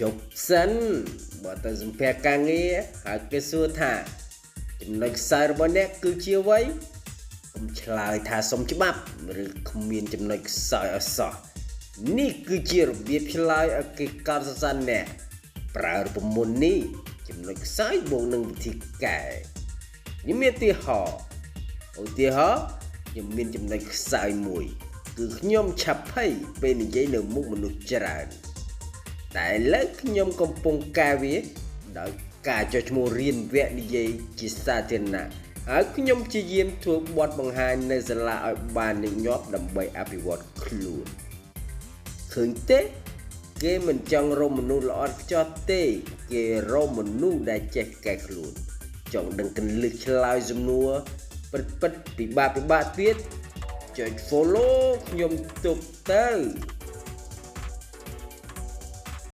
ជប់សិនបើទៅសម្ភាសការងារហើយគេសួរថាចំណុចខ្សោយរបស់អ្នកគឺជាអ្វីកុំឆ្លើយថាសុំច្បាប់ឬគ្មានចំណុចខ្សោយឲ្យសោះនេះគឺជារបៀបឆ្លើយឲ្យគេកោតសរសើរអ្នកប្រើរូបមន្តនេះចំណុចខ្សោយបូកនឹងវិធីកែនេះមានឧទាហរណ៍ឧទាហរណ៍ខ្ញុំមានចំណុចខ្សោយមួយគឺខ្ញុំឆាប់ភ័យពេលនិយាយនៅមុខមនុស្សច្រើនតែឥឡូវខ្ញុំកំពុងកែវាដោយការចុះឈ្មោះរៀនវគ្គនិយាយជាសាធារណៈហើយខ្ញុំព្យាយាមធ្វើបទបង្ហាញនៅសាលាឲ្យបានញឹកញាប់ដើម្បីអភិវឌ្ឍខ្លួនឃើញទេគេមិនចង់រកមនុស្សល្អឥតខ្ចោះទេគេរកមនុស្សដែលចេះកែខ្លួនចង់ដឹងកលឹះឆ្លើយសំណួរពិតពិតពិបាកពិបាកទៀតចុច follow ខ្ញុំទុកទៅ។